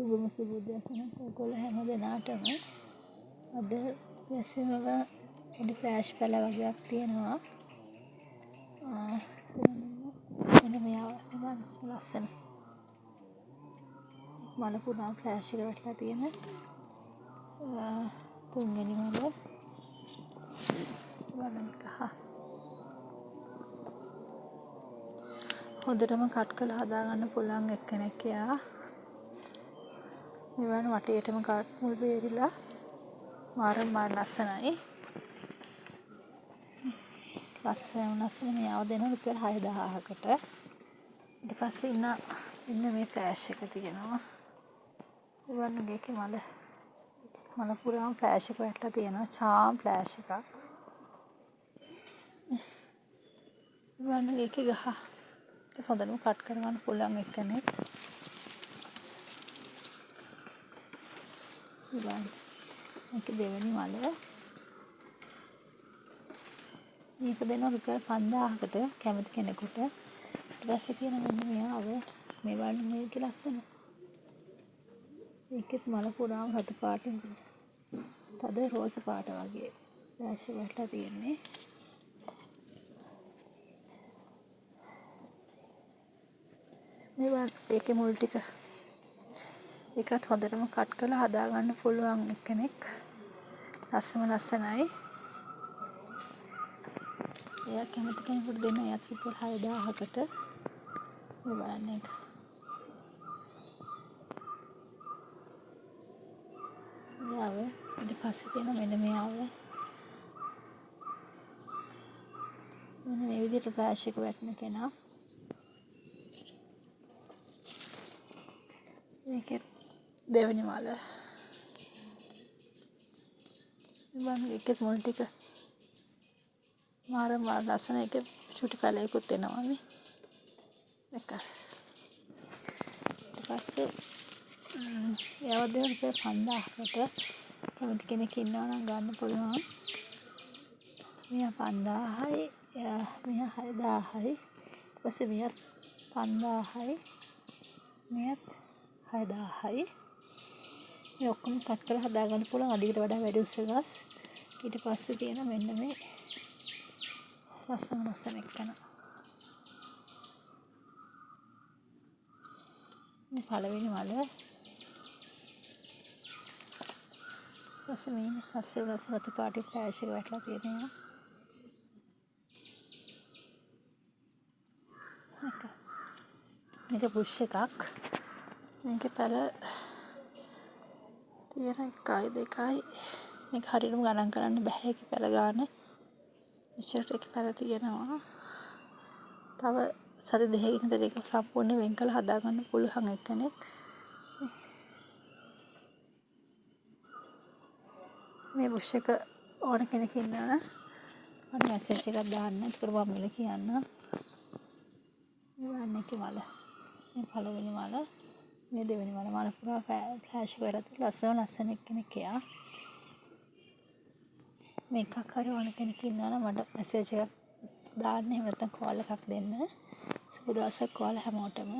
සුබම සුබ උදෑසනක් ඔයගොල්ලෝ හැම දෙනාටම. අද වැසෙමම පොඩි ෆ්ලෑෂ් පැල වගේක් තියෙනවා. මෙන්න මෙයා ලස්සන මල පුරාම ෆ්ලෑෂ් එක වැටලා තියෙන තුන්වෙනි මල. බලන්න ගහ. හොඳටම කට් කරලා හදාගන්න පුළුවන් එක්කෙනෙක් එයා. මේ බලන්න වටේටම කට් මුල් බේරිලා මාරම මාර ලස්සනයි. ලස්සනම ලස්සන මෙයාව දෙනවා රුපියල් 6000කට. ඊට පස්සේ ඉන්න මේ ෆ්ලෑෂ් එක තියෙනවා. ඒ බලන්න මේකේ මල මල පුරාම ෆ්ලෑෂ් එක වැටලා තියෙනවා. චාම් ෆ්ලෑෂ් එකක්. ඒ බලන්න මේකේ ගහ. ඒක හොඳටම කට් කරගන්න පුළුවන් එක්කෙනෙක්. බලන්න. මේක දෙවෙනි මල. මේක දෙනවා රුපියල් 5000කට කැමති කෙනෙකුට. ඊට පස්සේ තියෙන මෙන්න මෙයාව. මේ බලන්න මේකේ ලස්සන. මේකෙත් මල පුරාම රතු පාටින් තද රෝස පාට වගේ ෆ්ලෑෂ් එක වැටලා තියෙන්නේ. මේ බලන්න ඒකේ මුල් ටික. ඒකත් හොඳටම කට් කරලා හදාගන්න පුළුවන් එක්කෙනෙක්. ලස්සම ලස්සනයි. එයා කැමති කෙනෙකුට දෙන්න එයාත් රුපියල් 6000කට. මේ බලන්න ඒක. එයාව ඊට පස්සේ තියෙන මෙන්න මෙයාව. මෙන්න මේ විදිහට ෆ්ලෑෂ් එක වැටෙන කෙනා. මේකෙත් දෙවෙනි මල. බලන්න ඒකෙත් මුල් ටික මාර මාර ලස්සන. ඒකේ චුටි පැලයකුත් එනවා නේ. එක. ඊට පස්සේ එයාව දෙන රුපියල් 5000කට කැමති කෙනෙක් ඉන්නවා නම් ගන්න පුළුවන්. මෙයා 5000යි, මෙයා 6000යි. ඊට පස්සේ මෙයාත් 5000යි, මෙයාත් 6000යි. මේ ඔක්කොම කට් කරලා හදාගන්න පුළුවන් අඩියට වඩා වැඩි උස්ස ගස්. ඊට පස්සේ තියෙන මෙන්න මේ ලස්සන ලස්සන එක්කන. මේ පළවෙනි මල. පස්සේ මේ ලස්සන ලස්සන රතු පාටේ ෆ්ලෑෂ් එක වැටලා තියෙනවා. මේක බුෂ් එකක්. මේකේ පැල තියෙන 1යි 2යි. මේක හරියටම ගණන් කරන්න බැහැ ඒකේ පැල ගාන. මෙච්චරට ඒකේ පැල තියෙනවා. තව සති දෙකකින් විතර ඒක සම්පූර්ණ වෙන් කරලා හදාගන්න පුළුවන් එක්කෙනෙක්. මේ බුෂ් එක ඕන කෙනෙක් ඉන්නවා නම් මට මැසේජ් එකක් දාන්න. එතකොට මම මිල කියන්නම්. මේ බලන්න ඒකේ මල. මේ පළවෙනි මල. මේ දෙවෙනි මල. මල පුරා ෆ්ලෑෂ් එක වැටලා තියෙන ලස්සන ලස්සන එක්කෙනෙක් එයා. මේ එකක් හරි ඕන කෙනෙක් ඉන්නවා නම් මට මැසේජ් එකක් දාන්න. එහෙම නැත්නම් කෝල් එකක් දෙන්න. සුබ දවසක් ඔයාලා හැමෝටම.